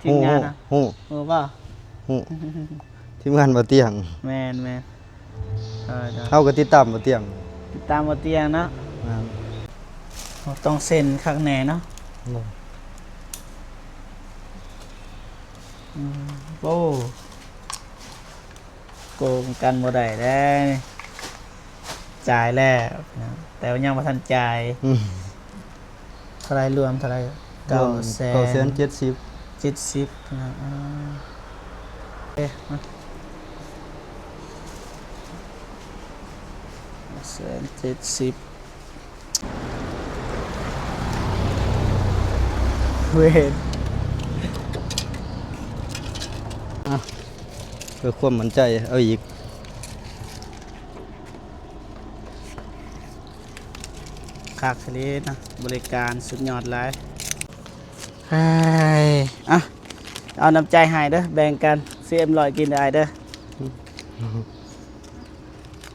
ຮູ້ ຮູ້ ຮູ້ ຮູ້ບໍ່? ຮູ້ ທີມງານບໍ່ຕຽງ. ແມ່ນໆ ເອີ ເຮົາກໍຕິດຕາມບໍ່ຕຽງ ຕິດຕາມບໍ່ຕຽງເນາະ. ແມ່ນ ຕ້ອງເຊັນຄັກແນ່ເນາະ. ໂດຍ ອືມ ໂອ້ ໂກງກັນບໍ່ໄດ້ແລ້ວ ຈ່າຍແລ້ວ ແຕ່ວ່າຍັງບໍ່ທັນຈ່າຍ. ອືມ ເທົ່າໃດ? ລວມເທົ່າໃດ? ລວມ ເກົ້າແສນ ເກົ້າແສນເຈັດສິບ ເຈັດສິບເນາະ. ອ່າ ເອີ ມາ ເກົ້າແສນເຈັດສິບ ເວນ ອ່ະ ເພື່ອຄວາມໝັ້ນໃຈ ເອົາອີກ. ຄັກອີ່ຫຼີນະ ບໍລິການສຸດຍອດຫຼາຍ. ເຮີ້ຍ ອ່ະ ເອົານ້ຳໃຈໃຫ້ເດີ ແບ່ງກັນ ຊື້ເອັມຮ້ອຍກິນເດີອ້າຍເດີ.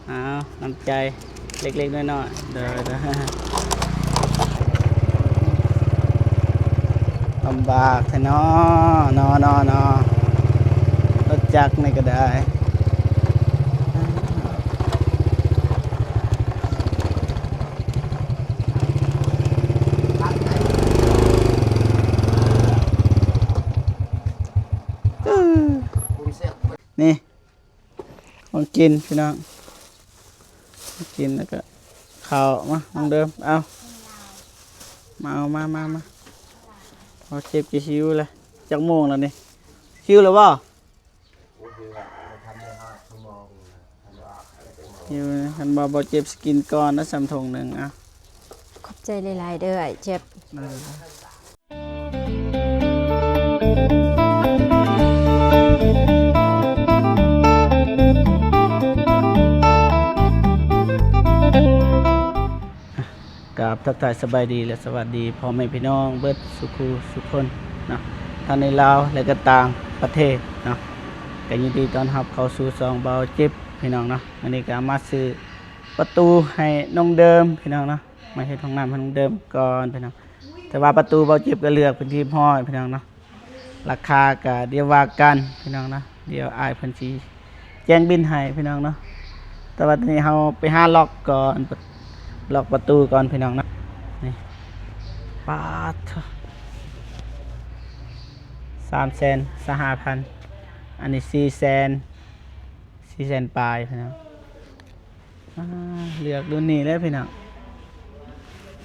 ເອົານ້ຳໃຈເລັກໆນ້ອຍໆ ເດີ ເດີ. ລຳບາກແທ້ເນາະ ເນາະ ເນາະ ເນາະ ລົດຈັກນີ້ກໍໄດ້. ນີ້ ຂອງກິນພີ່ນ້ອງ ຂອງກິນ ແລ້ວກະເຂົ້າ ມາ ນ້ອງເດີມ ເອົາ ມາ ເອົາ ມາ ມາ ມາ. ເຮົາເຈັບຈະຫິວແລ້ວ ຈັກໂມງແລ້ວນີ້ ຫິວແລ້ວບໍ່? ຫິວແລ້ວ ຄັນບໍ່ ບໍ່ເຈັບຊິກິນກ່ອນນະ ສ່ຳຖົງໜຶ່ງ. ເອົາ ຂອບໃຈຫຼາຍໆເດີອ້າຍເຈັບ. ເອີ ກາບທັກທາຍສະບາຍດີ ແລະ ສະຫວັດດີພໍ່ແມ່ພີ່ນ້ອງເບິດສູ່ຄູ່ສູ່ຄົນເນາະ ທັງໃນລາວ ແລະ ກໍຕ່າງປະເທດເນາະ. ກໍຍິນດີຕ້ອນຮັບເຂົ້າສູ່ຊ່ອງບ່າວເຈັບພີ່ນ້ອງເນາະ. ມື້ນີ້ກໍມາຊື້ປະຕູໃຫ້ນ້ອງເດີມພີ່ນ້ອງເນາະ ມາເຮັດຫ້ອງນ້ຳໃຫ້ນ້ອງເດີມກ່ອນພີ່ນ້ອງ. ແຕ່ວ່າປະຕູບ່າວເຈັບກໍເລືອກເປັນທີ່ຮຽບຮ້ອຍພີ່ນ້ອງເນາະ. ລາຄາກໍດຽວວ່າກັນພີ່ນ້ອງເນາະ ດຽວອ້າຍເພິ່ນຊິແຈ້ງບິນໃຫ້ພີ່ນ້ອງເນາະ. ແຕ່ວ່າຕອນນີ້ເຮົາໄປຫາລັອກກ່ອນ ລັອກປະຕູກ່ອນພີ່ນ້ອງເນາະ. ນີ້ ປາດໂທ້ ສາມແສນຊາວຫ້າພັນ ອັນນີ້ສີ່ແສນ ສີ່ແສນປາຍພີ່ນ້ອງ. ອ່າ ເລືອກລຸ້ນນີ້ເລີຍພີ່ນ້ອງ.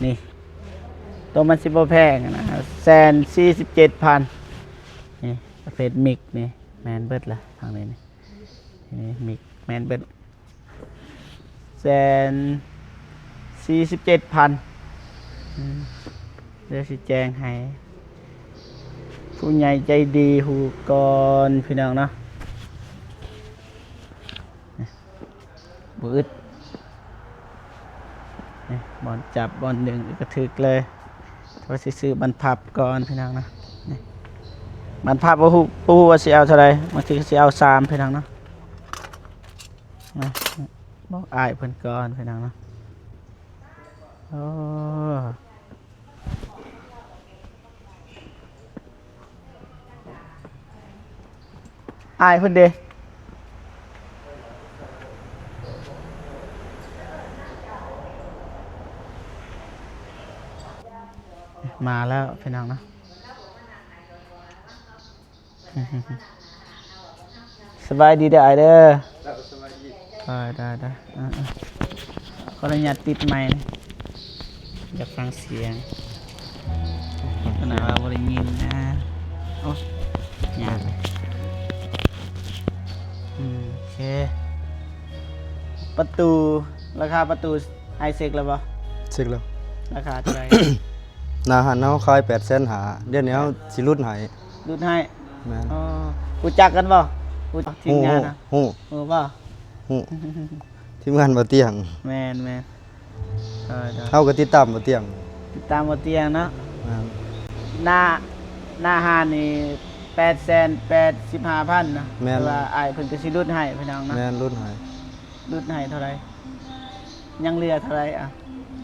ນີ້ ໂຕມັນຊິບໍ່ແພງນະ ແສນສີ່ສິບເຈັດພັນ. ນີ້ປະເພດມິກນີ້ ແມ່ນເບິດລະ ທາງນີ້ນີ້ ນີ້ມິກ ແມ່ນເບິດ ແສນສີ່ສິບເຈັດພັນ. ອືມ ດຽວຊິແຈ້ງໃຫ້ຜູ້ໃຫຍ່ໃຈດີຮູ້ກ່ອນພີ່ນ້ອງເນາະ. ບໍ່ອຶດ ນີ້ ບ່ອນຈັບບ່ອນດຶງກະຖືກເລີຍ. ແຕ່ວ່າຊິຊື້ບານພັບກ່ອນພີ່ນ້ອງເນາະ. ນີ້ ບານພັບບໍ່ຮູ້ ບໍ່ຮູ້ວ່າຊິເອົາເທົ່າໃດ ບາງທີກໍຊິເອົາສາມພີ່ນ້ອງເນາະ. ນີ້ ບອກອ້າຍເພິ່ນກ່ອນພີ່ນ້ອງເນາະ. ໂອ້ ອ້າຍເພິ່ນເດ ມາແລ້ວພີ່ນ້ອງເນາະ. ສະບາຍດີເດີອ້າຍເດີ. ເອີ ສະບາຍດີ. ເອີ ໄດ້ໆ ເອີໆ ຂໍອະນຸຍາດຕິດໄມ ຢາກຟັງສຽງ ຂະໜາດວ່າບໍ່ໄດ້ຍິນນະ. ໂອ້ ຍາກ. ອືມ ໂອເຄ ປະຕູ ລາຄາປະຕູ ອ້າຍເຊັກແລ້ວບໍ່? ເຊັກແລ້ວ. ລາຄາເທົ່າໃດ? ໜ້າຮ້ານເຮົາຂາຍແປດແສນຫ້າ ດຽວນີ້ເຮົາຊິຫຼຸດໃຫ້. ຫຼຸດໃຫ້? ແມ່ນ. ອໍ ຮູ້ຈັກກັນບໍ່? ຮູ້ ທີມງານນະ? ຮູ້ ຮູ້ ຮູ້ບໍ່? ຮູ້ ທີມງານບໍ່ຕຽງ. ແມ່ນໆ ເອີ ເຮົາກໍຕິດຕາມບໍ່ຕຽງ ຕິດຕາມບໍ່ຕຽງເນາະ. ແມ່ນ. ໜ້າ ໜ້າຮ້ານນີ້ແປດແສນແປດສິບຫ້າພັນນະ. ແມ່ນ. ແຕ່ວ່າອ້າຍເພິ່ນກໍຊິຫຼຸດໃຫ້ພີ່ນ້ອງເນາະ. ແມ່ນ ຫຼຸດໃຫ້ ຫຼຸດໃຫ້ເທົ່າໃດ? ຍັງເຫຼືອເທົ່າໃດອະ?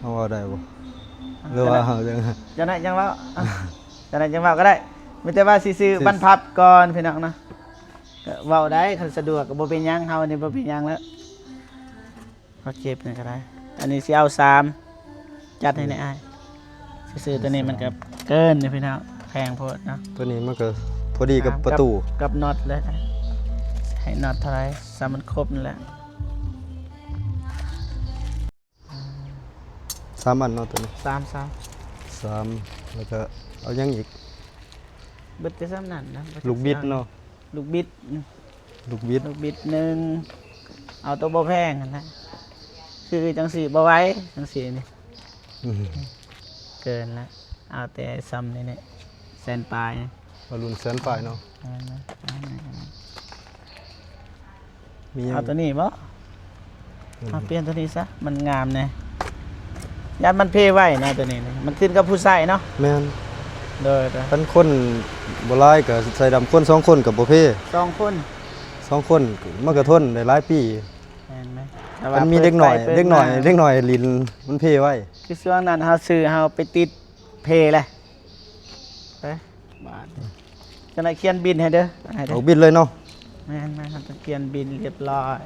ເຮົາເວົ້າໄດ້ບໍ່? ຫຼືວ່າເຮົາ ຈັ່ງໃດຈັ່ງເວົ້າ ຈັ່ງໃດຈັ່ງເວົ້າກໍໄດ້. ມີແຕ່ວ່າຊິຊື້ບັນພັບກ່ອນພີ່ນ້ອງເນາະ. ກໍເວົ້າໄດ້ ຄັນສະດວກກໍບໍ່ເປັນຫຍັງ, ເຮົານີ້ບໍ່ເປັນຫຍັງແລ້ວ. ເອົາເກັບນີ້ກໍໄດ້. ອັນນີ້ຊິເອົາສາມ ຈັດໃຫ້ແດ່ອ້າຍ. ຊື້ຕົວນີ້ມັນກໍເກີນເດ້ພີ່ນ້ອງ, ແພງໂພດເນາະ. ຕົວນີ້ມັນກໍພໍດີກັບປະຕູ ກັບນັອດເລີຍ. ໃຫ້ນັອດເທົ່າໃດ? ສ່ຳມັນຄົບນັ້ນແຫຼະ. ສາມອັນເນາະຕົວນີ້. ສາມ ສາມ ສາມ ແລ້ວກໍເອົາຫຍັງອີກ? ເບິດແຕ່ສ່ຳນັ້ນນະ. ລູກບິດເນາະ. ລູກບິດ ລູກບິດ ລູກບິດໜຶ່ງ. ເອົາຕົວບໍ່ແພງຫັ້ນນະ, ຄືຈັ່ງຊີ້ບໍ່ໄຫວ ຈັ່ງຊີ້ນີ້. ອືມ ເກີນລະ. ເອົາແຕ່ສ່ຳນີ້ແຫຼະ ແສນປາຍ. ເອົາລຸ້ນແສນປາຍເນາະ. ແມ່ນ ແມ່ນ ແມ່ນ ແມ່ນ. ມີຫຍັງ? ເອົາຕົວນີ້ບໍ່? ອືມ ເອົາປ່ຽນຕົວນີ້ຊະ ມັນງາມແດ່. ຢ້ານມັນເພໄວນະຕົວນີ້, ມັນຂຶ້ນກັບຜູ້ໃຊ້ເນາະ. ແມ່ນ. ໂດຍ ໂດຍ. ຄັນຄົນບໍ່ຫຼາຍກໍໃສ່ດຳ, ຄົນສອງຄົນກໍບໍ່ເພ. ສອງຄົນ ສອງຄົນມັນກໍທົນໄດ້ຫຼາຍປີ. ແມ່ນ ແມ່ນ. ແຕ່ວ່າ ຄັນມີເດັກນ້ອຍ ເປີດໄຟເປີດມາ ເດັກນ້ອຍ ເດັກນ້ອຍຫຼິ້ນ ມັນເພໄວ. ຄືຊ່ວງນັ້ນເຮົາຊື້ ເຮົາໄປຕິດເພແຫຼະ. ໄປ ບາດນີ້ ຈັ່ງໃດຂຽນບິນໃຫ້ເດີ. ເອົາບິນເລີຍເນາະ. ແມ່ນໆ ເຮົາຕ້ອງຂຽນບິນຮຽບຮ້ອຍ.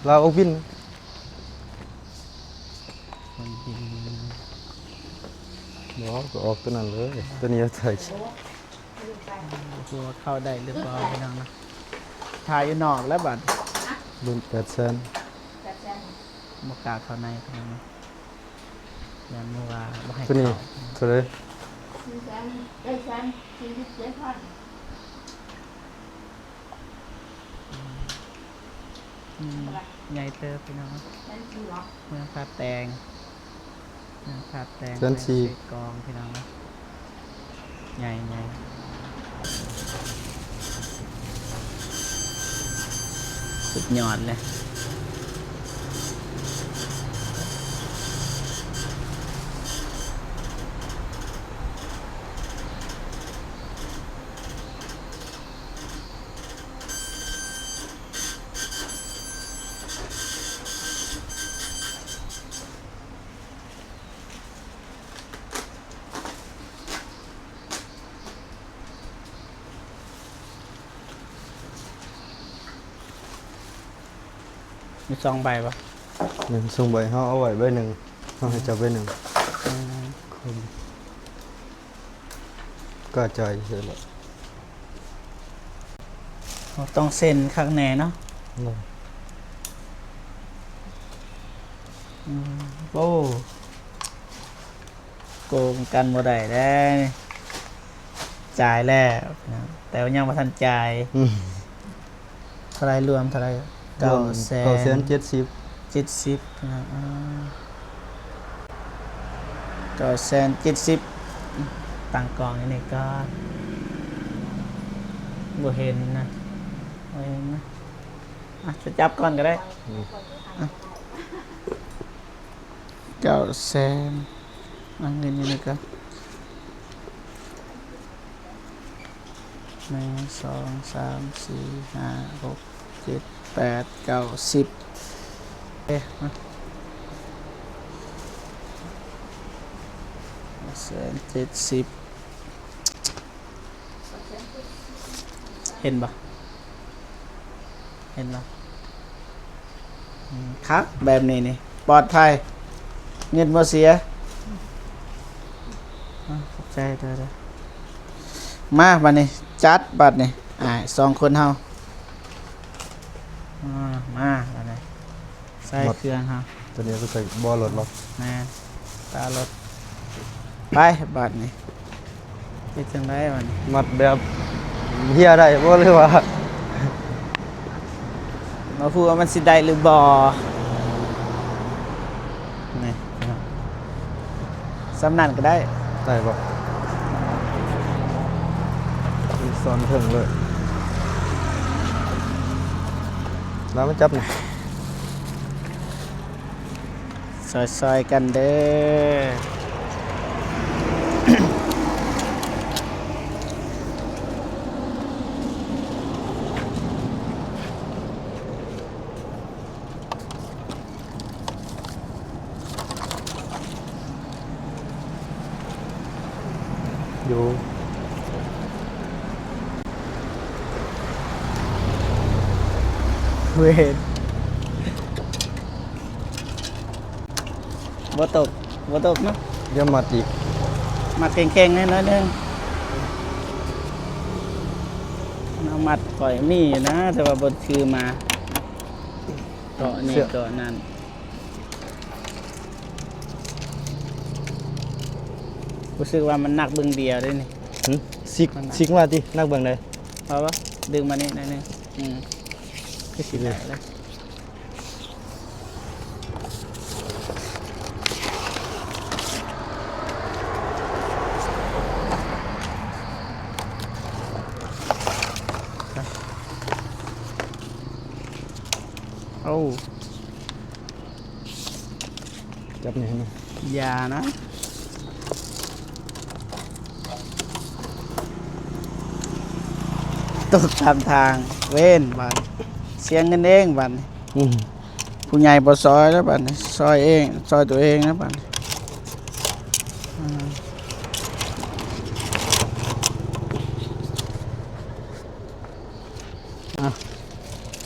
ລາວເອົາບິນ ເອົາບິນ. ບໍ່ ກໍອອກຕົວນັ້ນເລີຍ, ຕົວນີ້ເອົາໃສ່. ບໍ່ຮູ້ວ່າເຂົ້າໄດ້ຫຼືບໍ່ພີ່ນ້ອງເນາະ. ຖ່າຍຢູ່ນອກແລ້ວບາດ. ລຸ້ນແປດແສນ. ບໍ່ກ້າເຂົ້າໃນພີ່ນ້ອງເນາະ, ຢ້ານໝູ່ວ່າບໍ່ໃຫ້ເຂົ້າ. ຕົວນີ້ເທົ່າໃດ? ສີ່ແສນ ເອີຍ ແສນສີ່ສິບເຈັດພັນ. ອືມ ໃຫຍ່ເຕີບພີ່ນ້ອງ. ເມືອງທ່າແຕງ ເມືອງທ່າແຕງ ແສນສີ່ ແຂວງເຊກອງພີ່ນ້ອງເນາະ. ໃຫຍ່ ໃຫຍ່ ສຸດຍອດເລີຍ. ມີສອງໃບບໍ່? ແມ່ນ ສອງໃບ ເຮົາເອົາໄວ້ໃບໜຶ່ງ ເຮົາໃຫ້ເຈົ້າໃບໜຶ່ງ. ອືມ ຄົນ ກະຈ່າຍເສຍແລ້ວ. ເຮົາຕ້ອງເຊັນຄັກແນ່ເນາະ. ໂດຍ. ອືມ ໂອ້ ໂກງກັນບໍ່ໄດ້ແລ້ວ. ຈ່າຍແລ້ວ ແຕ່ວ່າຍັງບໍ່ທັນຈ່າຍ. ອືມ. ເທົ່າໃດ? ລວມເທົ່າໃດ? ລວມ ເກົ້າແສນ ເກົ້າແສນເຈັດສິບ ເຈັດສິບນະ. ອາ ເກົ້າແສນເຈັດສິບ. ຕັ້ງກ້ອງຢູ່ນີ້ກ່ອນ. ບໍ່ເຫັນນະ ບໍ່ເຫັນນະ. ອ່ະ ຈະຈັບກ່ອນກໍໄດ້. ອືມ. ອ່ະ ເກົ້າແສນ. ເອົາເງິນຢູ່ນີ້ກ່ອນ. ໜຶ່ງ ສອງ ສາມ ສີ່ ຫ້າ ຫົກ ເຈັດ ແປດ ເກົ້າ ສິບ. ເອ ມາ ສອງແສນເຈັດສິບ. ເຫັນບໍ່? ເຫັນບໍ່? ອືມ ຄັກ ແບບນີ້ນີ້ ປອດໄພ ເງິນບໍ່ເສຍ. ອາ ຂອບໃຈເດີ. ມາບາດນີ້ ຈັດບາດນີ້ ອ້າຍສອງຄົນເຮົາ. ອາ ມາບາດນີ້ ໃສ່ເຄື່ອງເຮົາ. ຕົວນີ້ເອົາໄປໃສ່ເບາະລົດເນາະ. ແມ່ນ ຕາລົດ. ໄປບາດນີ້ ເຮັດຈັ່ງໃດບາດນີ້? ມັດແບບເຮຍໄດ້ບໍ່ ຫຼືວ່າ ບໍ່ຮູ້ວ່າມັນຊິໄດ້ຫຼືບໍ່. ນີ້ ສ່ຳນັ້ນກໍໄດ້. ໄດ້ບໍ່? ຊ້ອນເທິງເລີຍ. ແລ້ວມາຈັບນີ້. ຊ່ອຍໆ ກັນເດີ. ຢູ່ ເວນ ບໍ່ຕົກ ບໍ່ຕົກເນາະ. ດຽວມັດອີກ ມັດແຂງໆ ແດ່ໜ້ອຍໜຶ່ງ. ແນວມັດຂ້ອຍມີຢູ່ນະ ແຕ່ວ່າບໍ່ຖືມາ. ເກາະນີ້ ເຊືອກ ເກາະນັ້ນ. ຮູ້ສຶກວ່າມັນໜັກເບື້ອງດຽວເດ້ນີ້. ຫຶ? ຊິກ ມັນໜັກ ຊິກມາຕິ ໜັກເບື້ອງໃດ? ເອົາວະ ດຶງມານີ້ໜ້ອຍໜຶ່ງ. ອືມ ຄືຊິໄດ້ລະ. ໂອ້ ຈັບນີ້ໃຫ້ມັນ ຢ່ານະ ຕົກຕາມທາງ ເວນບາດ ເສຍເງິນເອງບາດນີ້. ອືມ ຜູ້ໃຫຍ່ບໍ່ຊ່ອຍແລ້ວບາດນີ້ ຊ່ອຍເອງ ຊ່ອຍຕົວເອງແລ້ວບາດນີ້. ອືມ ອ່ະ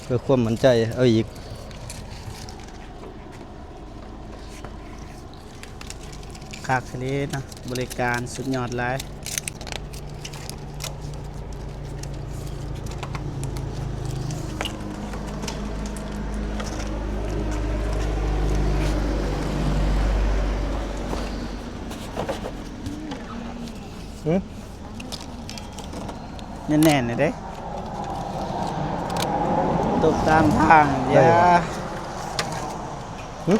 ເພື່ອຄວາມໝັ້ນໃຈ ເອົາອີກ. ຄັກອີ່ຫຼີເນາະ ບໍລິການສຸດຍອດຫຼາຍ. ຫຶ? ແໜ້ນໆ ເດ້ ຕົກຕາມທາງ ຢ່າ ຫຶ?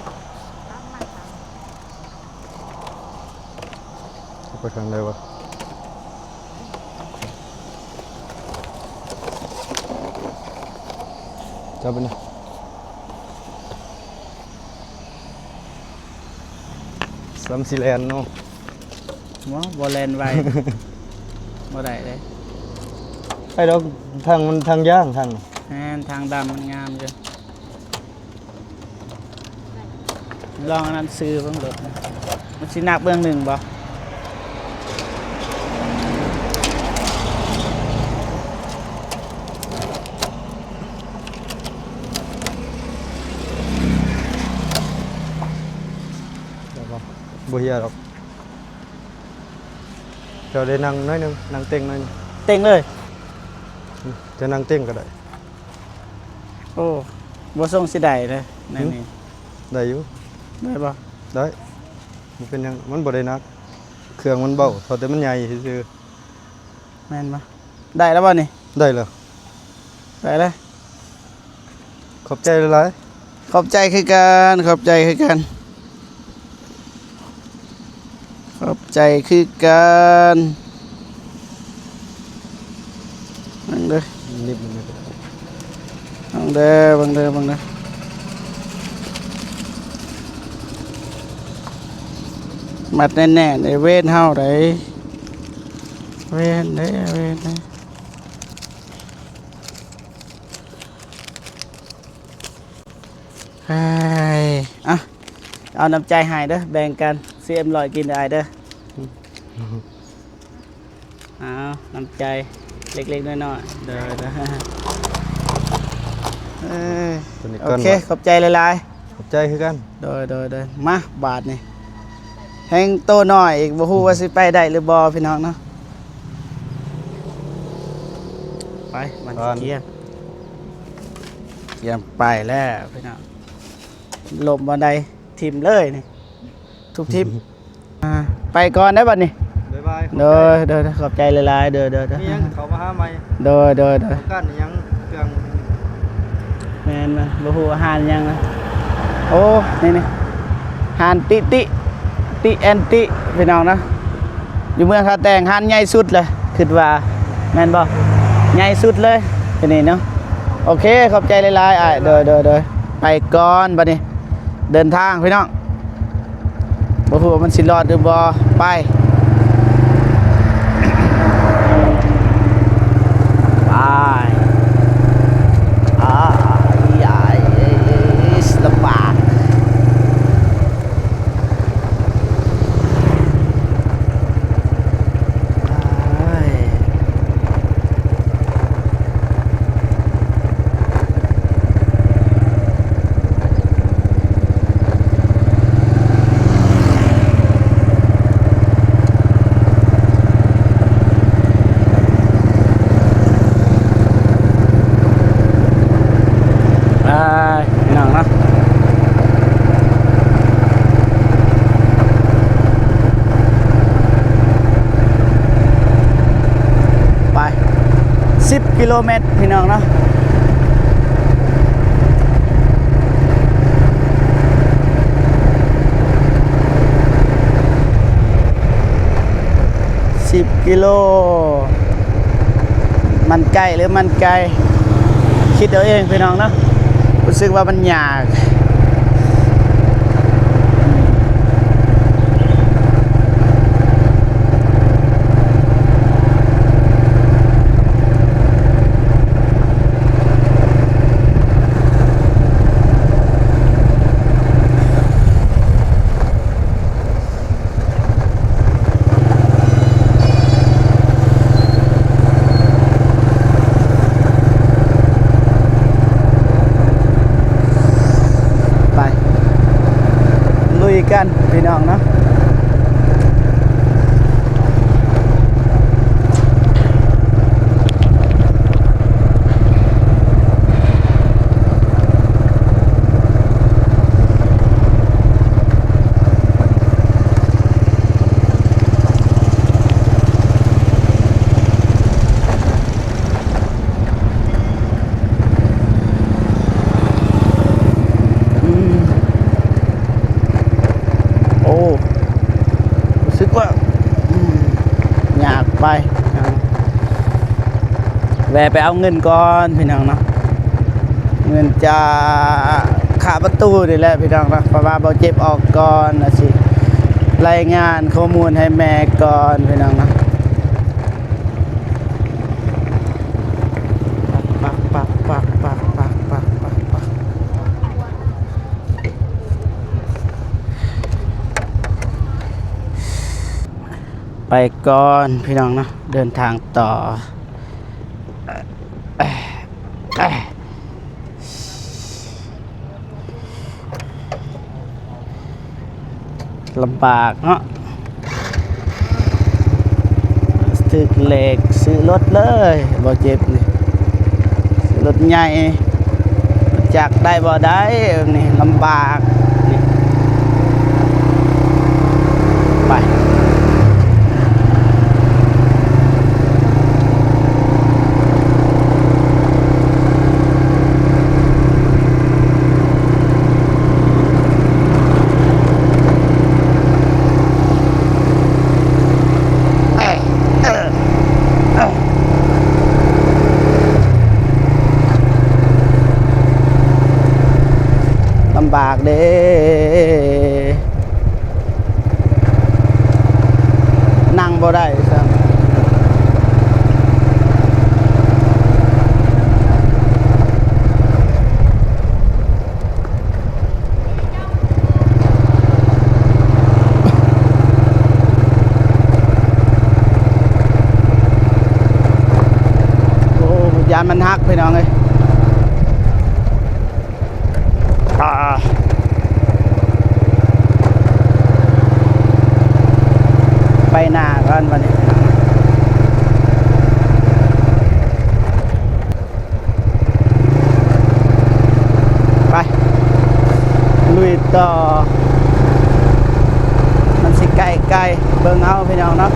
ເອົາໄປທາງໃດວະ? ຈັບໄປນະ. ສ່ຳຊິແລ່ນເນາະ. ບໍ່ ບໍ່ແລ່ນໄວ ບໍ່ໄດ້ເດ້. ໄອ້ດອກ ທາງມັນທາງຢ່າງ ທາງ ແມ່ນ ທາງດຳມັນງາມຢູ່. ລອງອັນນັ້ນຊື້ເບິ່ງໂລດ ມັນຊິໜັກເບື້ອງໜຶ່ງບໍ່? ບໍ່ເຫຍດອກ. ເຈົ້າໄດ້ນັ່ງໜ້ອຍໜຶ່ງ ນັ່ງເຕັງໜ້ອຍໜຶ່ງ ເຕັງເລີຍ. ອືມ ຈະນັ່ງເຕັງກໍໄດ້. ໂອ້ ບໍ່ຊົງຊິໄດ້ເດ້ ແນວນີ້. ໄດ້ຢູ່ ໄດ້ບໍ່? ໄດ້ ບໍ່ເປັນຫຍັງ ມັນບໍ່ໄດ້ໜັກ ເຄື່ອງມັນເບົາ ເທົ່າແຕ່ມັນໃຫຍ່ຊື່ໆ. ແມ່ນບໍ່? ໄດ້ແລ້ວບໍ່ນີ້? ໄດ້ແລ້ວ ໄດ້ແລ້ວ. ຂອບໃຈຫຼາຍໆ. ຂອບໃຈຄືກັນ ຂອບໃຈຄືກັນ ຂອບໃຈຄືກັນ. ເບິ່ງເດີ ນິບໜຶ່ງ ເບິ່ງເດີ ເບິ່ງເດີ ເບິ່ງເດີ. ມັດແໜ້ນໆ ເວນເຮົາໄດ໋ ເວນເດ້ ເວນເດ້. ເຮີ້ຍ ອ່ະ ເອົານ້ຳໃຈໃຫ້ເດີ ແບ່ງກັນ ຊີເອັມຮ້ອຍກິນເດີອ້າຍເດີ. ເອົານ້ຳໃຈເລັກໆ ນ້ອຍໆ ເດີ ເດີ ເອີ ໂຕນີ້ກ່ອນ ໂອເຄ ບາດ ຂອບໃຈຫຼາຍໆ. ຂອບໃຈຄືກັນ ໂດຍ ໂດຍ ໂດຍ. ມາບາດນີ້ ແຮ່ງໂຕນ້ອຍອີກ ບໍ່ຮູ້ວ່າຊິໄປໄດ້ຫຼືບໍ່ພີ່ນ້ອງເນາະ. ໄປ ບາດນີ້ ກຽມ ກຽມໄປແລ້ວພີ່ນ້ອງ. ລົ້ມບ່ອນໃດຖິ້ມເລີຍນີ້ ທຸບຖິ້ມ. ອ່າ ໄປກ່ອນເດີບາດນີ້ ບາຍບາຍ ໂດຍ ໂດຍ ໂດຍ ຂອບໃຈຫຼາຍໆ ໂດຍ ໂດຍ ໂດຍ. ມີຫຍັງເຂົ້າມາຫາໃໝ່ ໂດຍ ໂດຍ ໂດຍ. ຕ້ອງການຫຍັງ ເຄື່ອງ ແມ່ນ ບໍ່ຮູ້ວ່າຮ້ານຫຍັງນະ. ໂອ້ ນີ້ໆ ຮ້ານຕິຕິ ຕິແອນຕິ ພີ່ນ້ອງເນາະ. ຢູ່ເມືອງທ່າແຕງຮ້ານໃຫຍ່ສຸດເລີຍ ຄິດວ່າແມ່ນບໍ່? ໃຫຍ່ສຸດເລີຍ ທີ່ນີ້ເນາະ. ໂອເຄ ຂອບໃຈຫຼາຍໆ ອ້າຍ ໂດຍ ໂດຍ ໂດຍ. ໄປກ່ອນບາດນີ້ ເດີນທາງພີ່ນ້ອງ ບໍ່ຮູ້ວ່າມັນຊິລອດຫຼືບໍ່. ໄປ ໄປ ອາ ອີ ອາ ເອ ເອ ລຳບາກ. ກິໂລແມັດ ພີ່ນ້ອງເນາະ. ສິບກິໂລ ມັນໃກ້ ຫຼື ມັນໄກ ຄິດເອົາເອງ ພີ່ນ້ອງເນາະ. ຮູ້ສຶກວ່າມັນຍາກ. ໄປ ລຸຍກັນ ພີ່ນ້ອງເນາະ. ອືມ ໂອ້ ຮູ້ສຶກວ່າ ອືມ ຍາກໄປ ແວ່ໄປເອົາເງິນກ່ອນ ພີ່ນ້ອງເນາະ. ເງິນຈາກຂ້າປະຕູນີ້ແຫຼະ ພີ່ນ້ອງເນາະ ເພາະວ່າບໍ່ເຈັບອອກກ່ອນ ແລ້ວຊິລາຍງານຂໍ້ມູນໃຫ້ແມ່ກ່ອນ ພີ່ນ້ອງເນາະ. ປັກ ປັກ ປັກ ປັກ ປັກ ປັກ ປັກ ປັກ ປັກ ປັກ ໄປກ່ອນ ພີ່ນ້ອງເນາະ ເດີນທາງຕໍ່. ລຳບາກເນາະ ຖືກເລກຊື້ລົດເລີຍ ບໍ່ເຈັບນີ້ ຊື້ລົດໃຫຍ່ ຈັກໄດ້ບໍ່ໄດ້ ນີ້ລຳບາກ ນີ້ ໄປ. ລຳບາກເດ້. ນັ່ງບໍ່ໄດ້ຊ້ຳ. ໂອ້ ຢ້ານມັນຫັກ ພີ່ນ້ອງເອີຍ. ອ່າ ໄປໜ້າກ່ອນບັດນີ້ ໄປ ລຸຍຕໍ່ ມັນຊິໃກ້ໆ ເບິ່ງເອົາ ພີ່ນ້ອງເນາະ.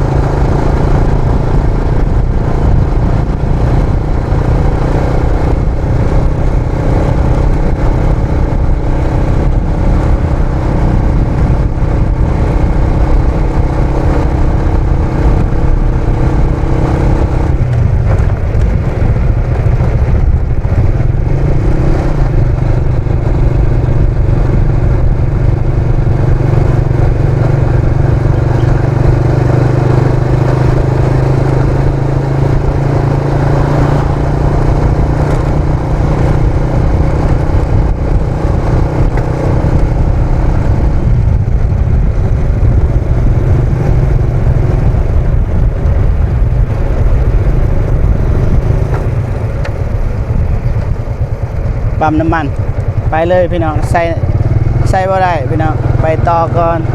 ປ້ຳນ້ຳມັນ ໄປເລີຍພີ່ນ້ອງ ໃສ່ ໃສ່ບໍ່ໄດ້ພີ່ນ້ອງ ໄປຕໍ່ກ່ອນ. ໂ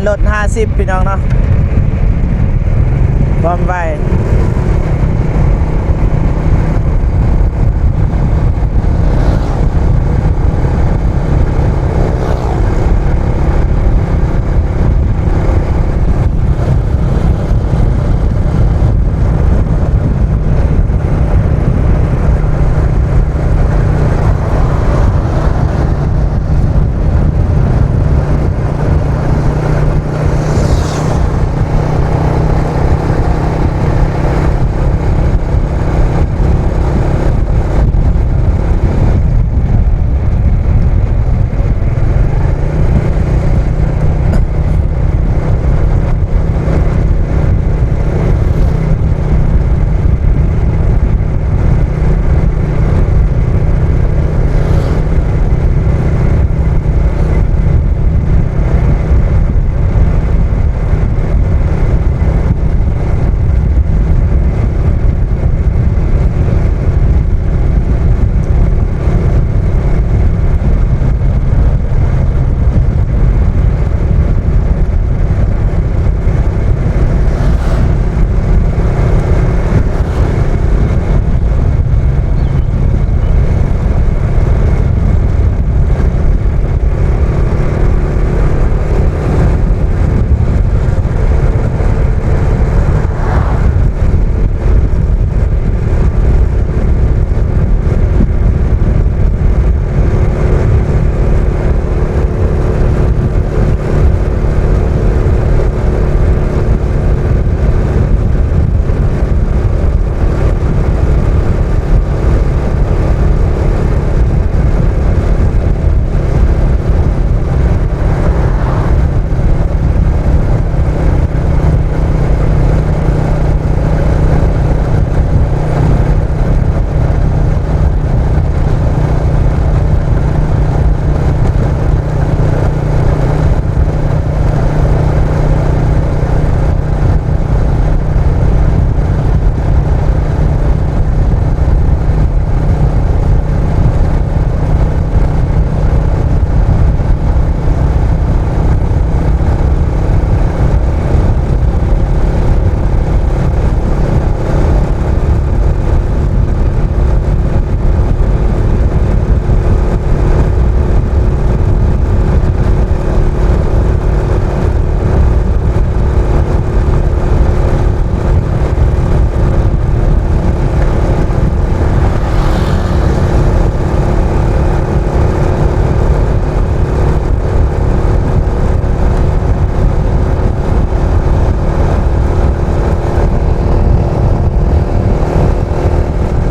ລົດຫ້າສິບ ພີ່ນ້ອງເນາະ ຄວາມໄວ.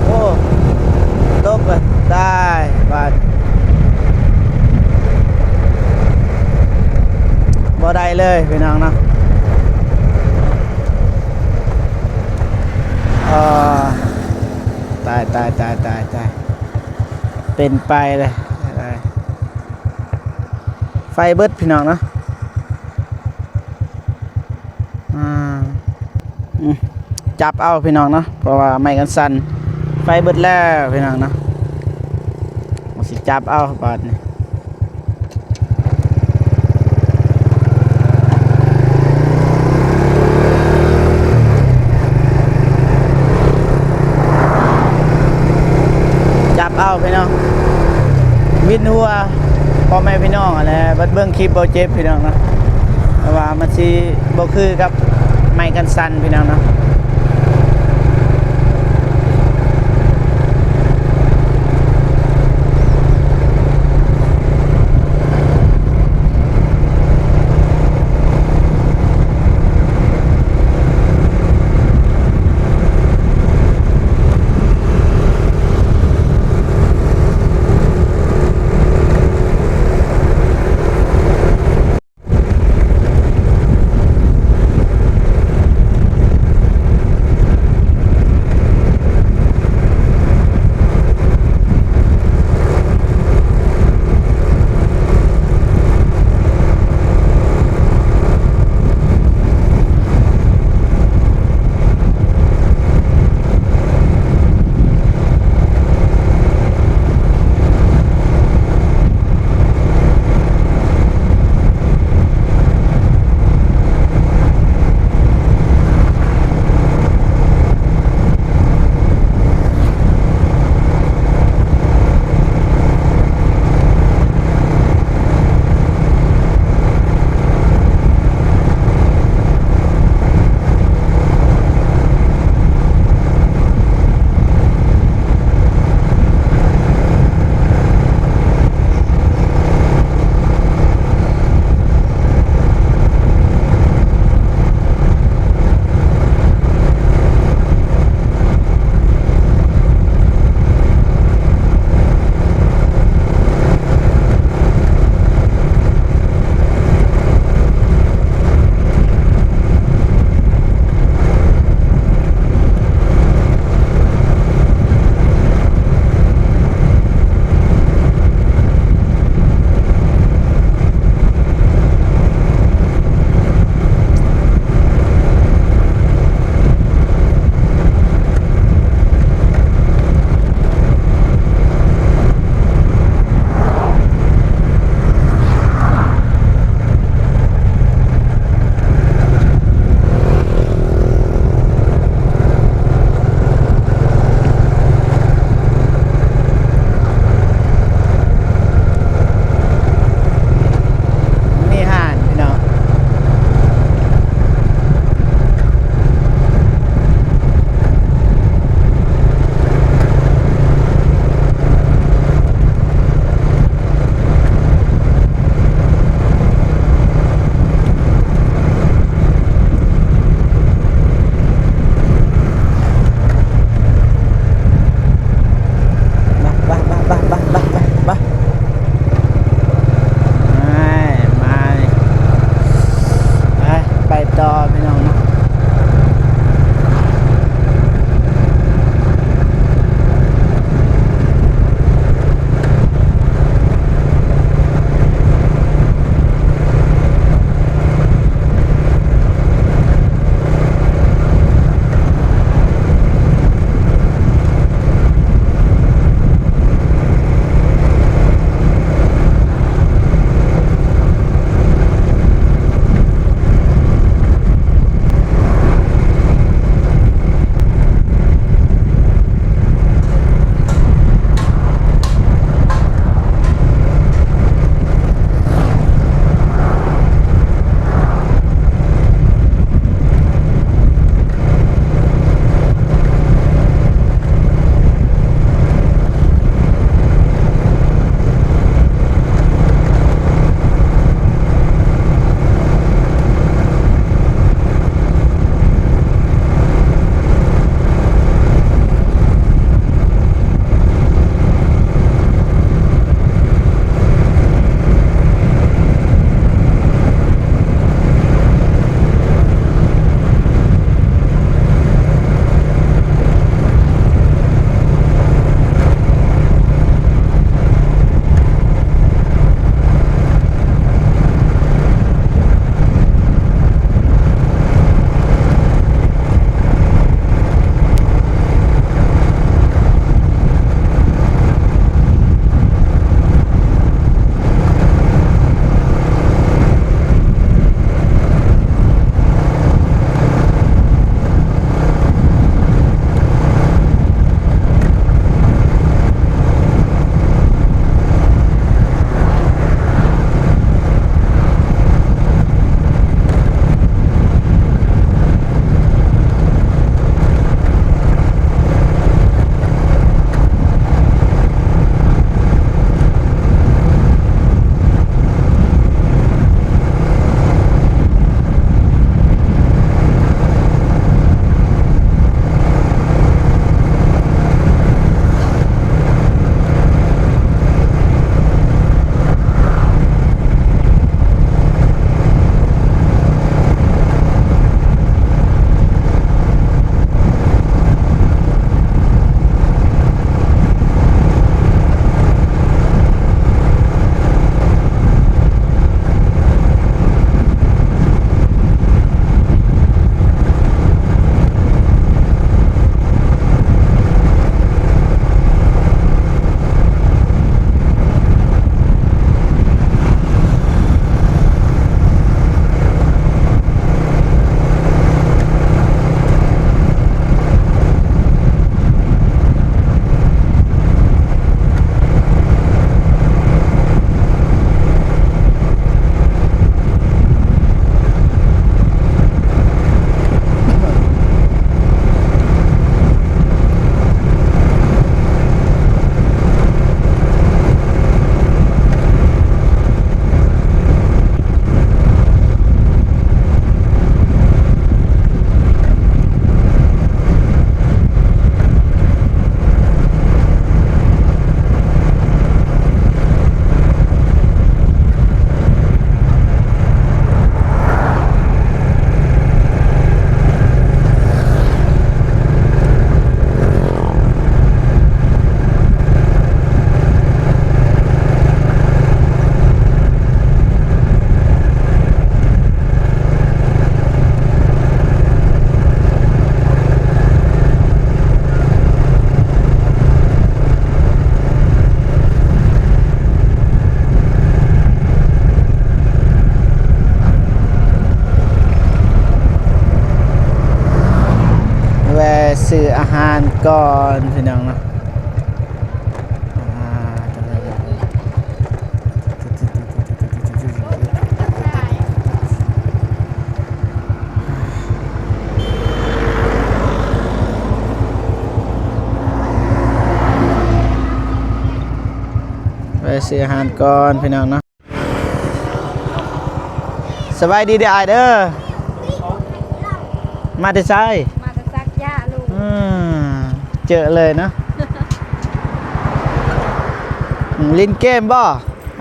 ໂອ້ ຕົກເລີຍ ຕາຍບາດ ບໍ່ໄດ້ເລີຍພີ່ນ້ອງເນາະ. ເອີ ຕາຍ ຕາຍ ເປັນໄປເລີຍ ໄຟເບິດພີ່ນ້ອງເນາະ. ອາ ອືມ ຈັບເອົາພີ່ນ້ອງເນາະ ເພາະວ່າໄມ້ກັນສັ່ນ ໄຟເບິດແລ້ວພີ່ນ້ອງເນາະ. ຊິຈັບເອົາບາດນີ້ ຈັບເອົາພີ່ນ້ອງ ວິນຫົວພໍ່ແມ່ພີ່ນ້ອງຫັ້ນແຫຼະ ບັດເບິ່ງຄລິບບໍ່ເຈັບພີ່ນ້ອງເນາະ ເພາະວ່າມັນຊິບໍ່ຄືກັບໄມ້ກັນສັ່ນພີ່ນ້ອງເນາະ. ໂ ກ່ອນພີ່ນ້ອງເນາະ. ອ່າ ໄປຊື້ອາຫານກ່ອນພີ່ນ້ອງເນາະ. ສະບາຍດີເດີອ້າຍເດີ. ມາແຕ່ໃສ? ມາແຕ່ສັກຢາລູກ. ອືມ ເຈີເລີຍເນາະ. ຫຼິ້ນເກມບໍ່?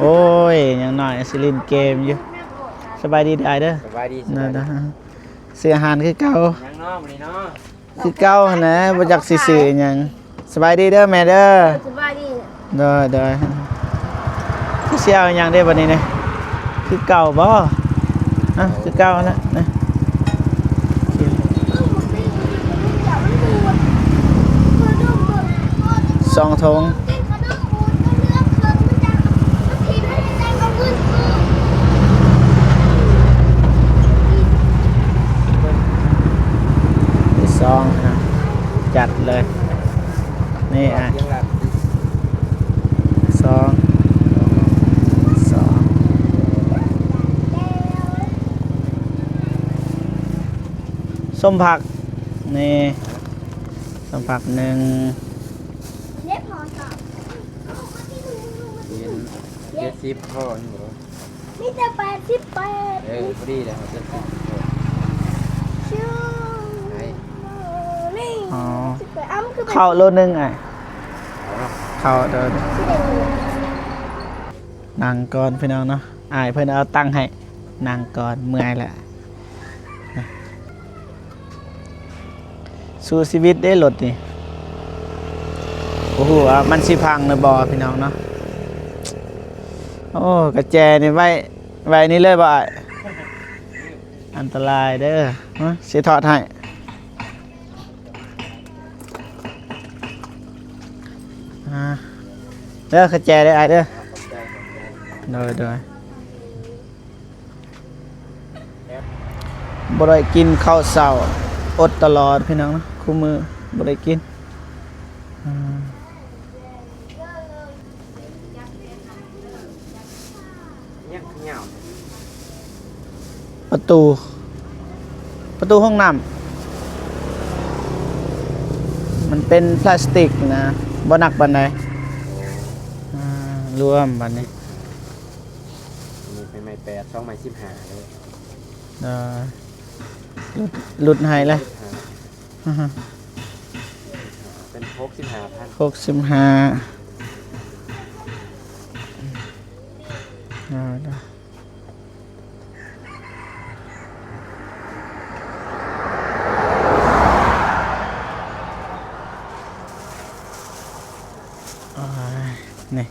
ໂອ້ຍ ຍັງນ້ອຍຊິຫຼິ້ນເກມຢູ່. ສະບາຍດີເດີອ້າຍເດີ. ສະບາຍດີ ສະບາຍດີ. ຊື້ອາຫານຄືເກົ່າ. ຍັງເນາະ ມື້ນີ້ເນາະ. ຄືເກົ່າຫັ້ນແຫຼະ ບໍ່ຈັກຊິຊື້ອີ່ຫຍັງ. ສະບາຍດີເດີແມ່ເດີ. ສະບາຍດີ. ໂດຍ ໂດຍ. ຄືຊິເອົາອີ່ຫຍັງເດ້ບັດນີ້ນີ້? ຄືເກົ່າບໍ່? ອ່ະ ຄືເກົ່າຫັ້ນແຫຼະນະ. ສອງຖົງ. ທີສອງນະ ຈັດເລີຍ. ນີ້ ອ່ະ ສອງ ສອງ ສົ້ມຜັກ ນີ້ ສົ້ມຜັກໜຶ່ງ. ເຈັດສິບພໍຢູ່ບໍ່? ມີແຕ່ແປດສິບແປດ. ເອີ ພໍດີແລ້ວ ເຈັດສິບພໍ. ອໍ ເຂົ້າໂລໜຶ່ງອ້າຍ. ເຂົ້າໂລໜຶ່ງ. ນັ່ງກ່ອນພີ່ນ້ອງເນາະ ອ້າຍເພິ່ນເອົາຕັງໃຫ້. ນັ່ງກ່ອນ ເມື່ອຍແລ້ວ. ສູ້ຊີວິດເດ້ລົດນີ້. ບໍ່ຮູ້ວ່າມັນຊິພັງຫຼືບໍ່ພີ່ນ້ອງເນາະ. ໂອ້ ກະແຈນີ້ໄວ້ ໄວ້ນີ້ເລີຍບໍ່ອ້າຍ? ອັນຕະລາຍເດີ. ຮະ ຊິຖອດໃຫ້. ອ່າ ເດີ ກະແຈເດີອ້າຍເດີ. ໂດຍ ໂດຍ. ບໍ່ໄດ້ກິນເຂົ້າເຊົ້າ ອົດຕະຫຼອດພີ່ນ້ອງເນາະ ຄູ່ມື້ບໍ່ໄດ້ກິນ. ອ່າ ຍັງຄືຍາວແທ້? ປະຕູ ປະຕູຫ້ອງນ້ຳ ມັນເປັນພລາສຕິກນະ ບໍ່ໜັກປານໃດ. ອ່າ ລວມບັດນີ້. ອັນນີ້ໄປໄມ້ແປດ ສອງໄມ້ສິບຫ້າເດີ. ເອີ ຫຼຸດ ຫຼຸດໃຫ້ແລ້ວ. ເປັນຫົກສິບຫ້າພັນ. ຫົກສິບຫ້າ. ເອີ ນີ້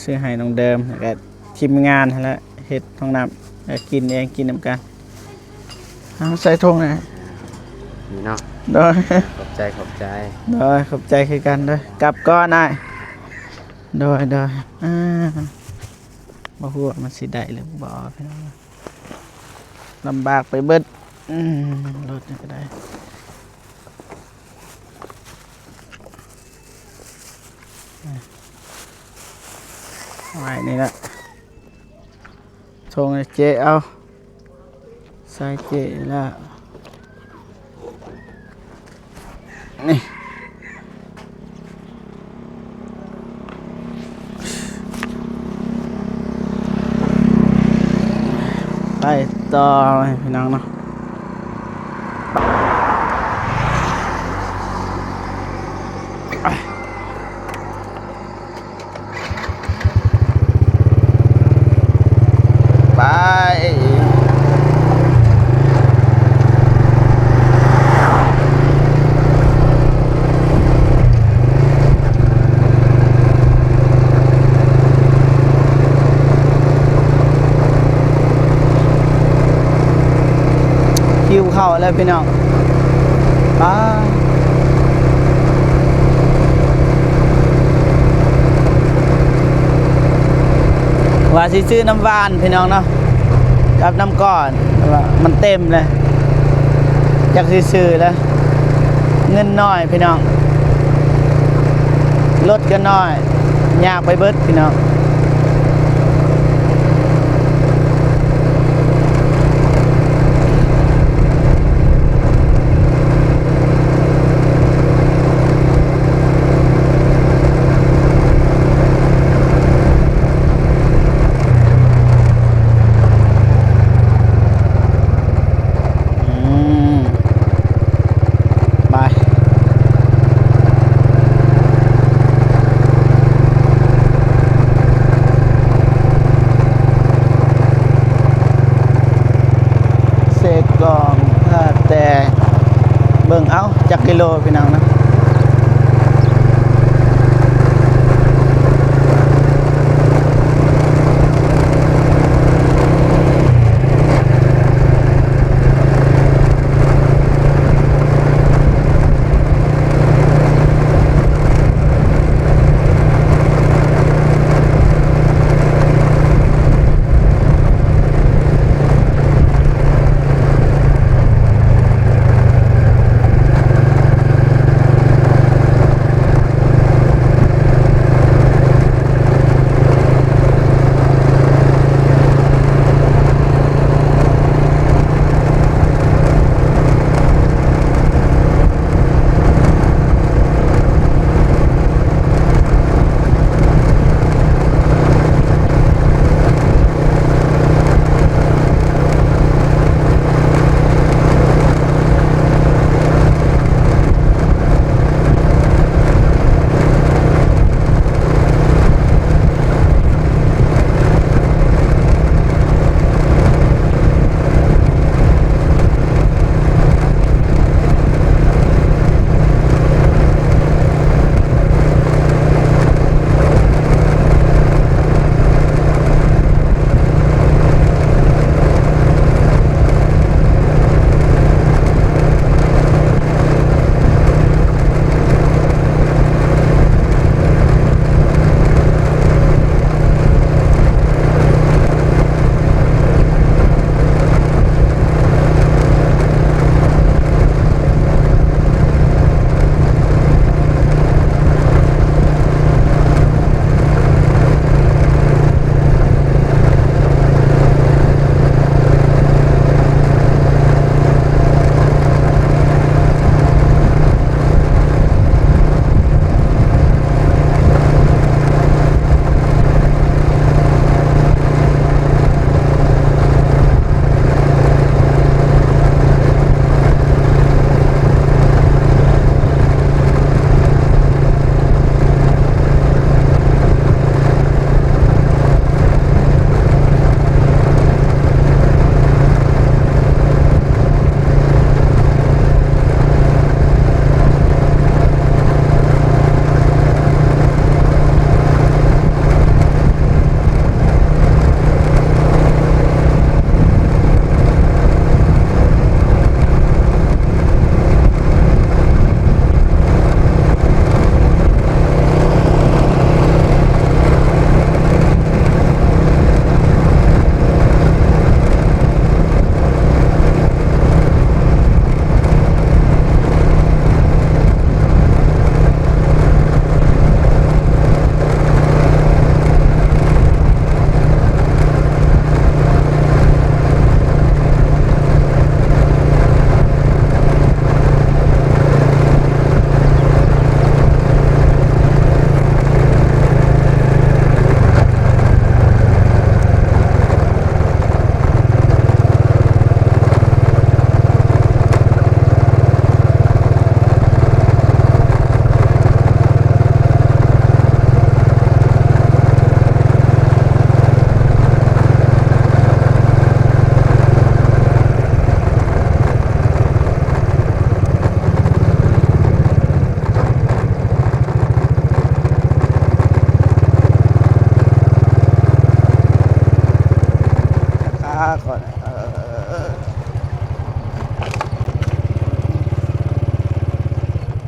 ຊື້ໃຫ້ນ້ອງເດີມ ແລ້ວກະທີມງານຫັ້ນແຫຼະ ເຮັດຫ້ອງນ້ຳ ແລ້ວກິນເອງ ກິນນຳກັນ. ເອົາໃສ່ຖົງແດ່. ນີ້ເນາະ. ໂດຍ ຂອບໃຈ ຂອບໃຈ. ໂດຍ ຂອບໃຈຄືກັນເດີ. ກັບກ່ອນອ້າຍ. ໂດຍ ໂດຍ. ອ່າ ບໍ່ຮູ້ວ່າມັນຊິໄດ້ຫຼືບໍ່ພີ່ນ້ອງ. ລຳບາກໄປເບິດ. ອືມ ລົດນີ້ກະໄດ້. ໄວ້ນີ້ລະ ສົ່ງໃຫ້ເຈ້ເອົາ ໃສ່ເຈ້ລະ ນີ້. ໄປຕໍ່ພີ່ນ້ອງເນາະ. ໄປ ຫິວເຂົ້າແລ້ວພີ່ນ້ອງ. ປາ ວ່າຊິຊື້ນ້ຳຫວານພີ່ນ້ອງເນາະ ກັບນ້ຳກ້ອນ ແຕ່ວ່າມັນເຕັມແລ້ວ ຈັກຊິຊື້ແລ້ວ. ເງິນໜ້ອຍພີ່ນ້ອງ ລົດກໍໜ້ອຍ ຍາກໄປເບິດພີ່ນ້ອງ. ອືມ ໄປ ເຊກອງ ທ່າແຕ ເບິ່ງເອົາຈັກກິໂລພີ່ນ້ອງນະ.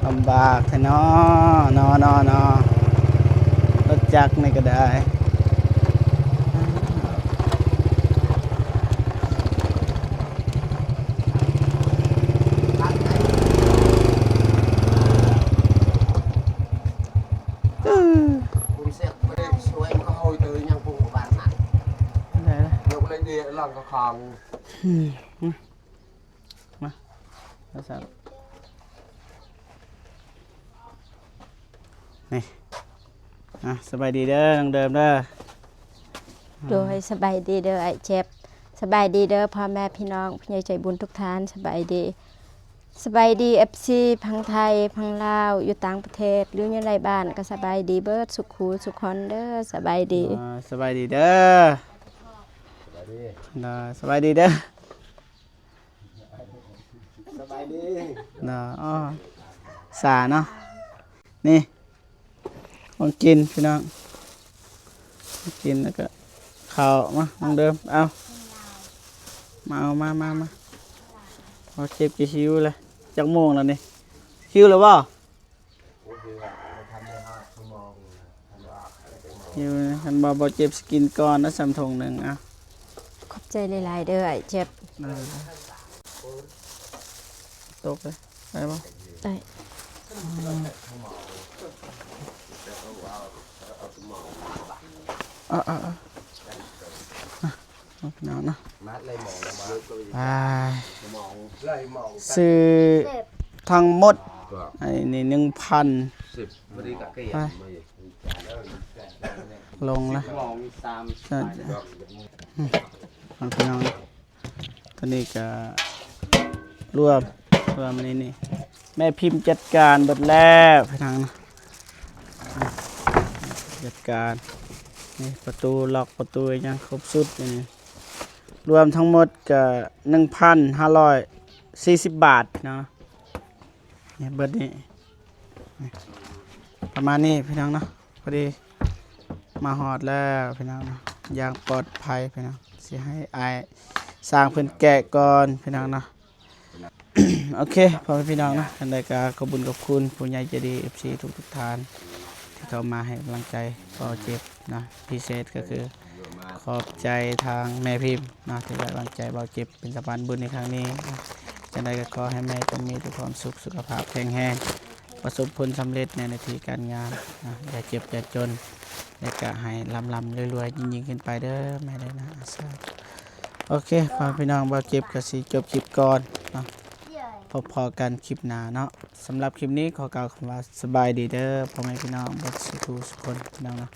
ລຳບາກແທ້ເນາະ ເນາະ ເນາະ ເນາະ ລົດຈັກນີ້ກໍໄດ້. ຫຼັງກະຄາງ ອືມ ມາ ມາ ມາຊັ້ນ ນີ້ ອ່ະ ສະບາຍດີເດີ ນ້ອງເດີມເດີ. ໂດຍ ສະບາຍດີເດີອ້າຍເຈັບ ສະບາຍດີເດີພໍ່ແມ່ພີ່ນ້ອງ ຜູ້ໃຫຍ່ໃຈບຸນທຸກທ່ານ ສະບາຍດີ. ສະບາຍດີເອັຟຊີ ຝັ່ງໄທ ຝັ່ງລາວ ຢູ່ຕ່າງປະເທດ ຫຼືຢູ່ໃນບ້ານ ກໍສະບາຍດີເບິດສຸຂູສຸຄົນເດີ ສະບາຍດີ. ອ່າ ສະບາຍດີເດີ ສະບາຍດີເດີ ສະບາຍດີເດີ ສະບາຍດີເນາະ. ອໍ ສາເນາະ ນີ້ ຂອງກິນພີ່ນ້ອງ ຂອງກິນ ແລ້ວກະເຂົ້າ ມາ ນ້ອງເດີມ ເອົາ ມາເອົາ ມາ ມາ ມາ ເອົາ ເຈັບຈະຫິວແລ້ວ. ຈັກໂມງແລ້ວນີ້ ຫິວແລ້ວບໍ່? ຫິວ ຄັນບໍ່ ບໍ່ເຈັບຊິກິນກ່ອນນະ ສ່ຳຖົງໜຶ່ງ ເອົາ ຂອບໃຈຫຼາຍໆເດີອ້າຍເຈັບ. ເອີ ຕົກເລີຍ ໄດ້ບໍ່? ໄດ້. ເອົາ ເອົາ ເອົາ ເອົາ ພີ່ນ້ອງເນາະ ໄປ ຊື້ທັງໝົດ ອັນນີ້ ໜຶ່ງພັນ ໄປ ລົງລະ ພີ່ນ້ອງ. ຕອນນີ້ກະລວມ ລວມອັນນີ້ນີ້ ແມ່ພິມຈັດການເບິດແລ້ວພີ່ນ້ອງນະ ຈັດການ ນີ້ປະຕູລັອກ ປະຕູຫຍັງຄົບຊຸດນີ້ ລວມທັງໝົດກະໜຶ່ງພັນຫ້າຮ້ອຍສີ່ສິບບາດເນາະ. ນີ້ເບິດນີ້ ປະມານນີ້ພີ່ນ້ອງເນາະ. ພໍດີມາຮອດແລ້ວພີ່ນ້ອງເນາະ ຢ່າງປອດໄພພີ່ນ້ອງ ຊິໃຫ້ອ້າຍຊ່າງເພິ່ນແກະກ່ອນພີ່ນ້ອງເນາະ. ໂອເຄ ພໍ່ແມ່ພີ່ນ້ອງເນາະ ຈັ່ງໃດກໍຂອບບຸນຂອບຄຸນຜູ້ໃຫຍ່ໃຈດີ ເອັຟຊີ ທຸກໆທ່ານ ທີ່ເຂົ້າມາໃຫ້ກຳລັງໃຈບ່າວເຈັບເນາະ ພິເສດກໍຄື ຂອບໃຈທາງແມ່ພິມເນາະ ທີ່ໄວ້ວາງໃຈບ່າວເຈັບເປັນສະພານບຸນໃນຄັ້ງນີ້. ຈັ່ງໃດກໍຂໍໃຫ້ແມ່ຈົ່ງມີແຕ່ຄວາມສຸກ ສຸຂະພາບແຂງແຮງ ປະສົບຜົນສຳເລັດໃນໜ້າທີ່ການງານນະ ຢ່າເຈັບຢ່າຈົນ ແລະກະໃຫ້ລ່ຳໆລວຍໆ ຍິ່ງໆຂຶ້ນໄປເດີແມ່ເດີນະ. ສາທຸ. ໂອເຄ ພໍ່ແມ່ພີ່ນ້ອງ ບ່າວເຈັບກໍຊິຈົບຄລິບກ່ອນເນາະ ພົບພໍ້ກັນຄລິບໜ້າເນາະ. ສຳລັບຄລິບນີ້ຂໍກ່າວຄຳວ່າສະບາຍດີເດີ ພໍ່ແມ່ພີ່ນ້ອງເບິດສຸຂູສຸຄົນ ພີ່ນ້ອງເນາະ.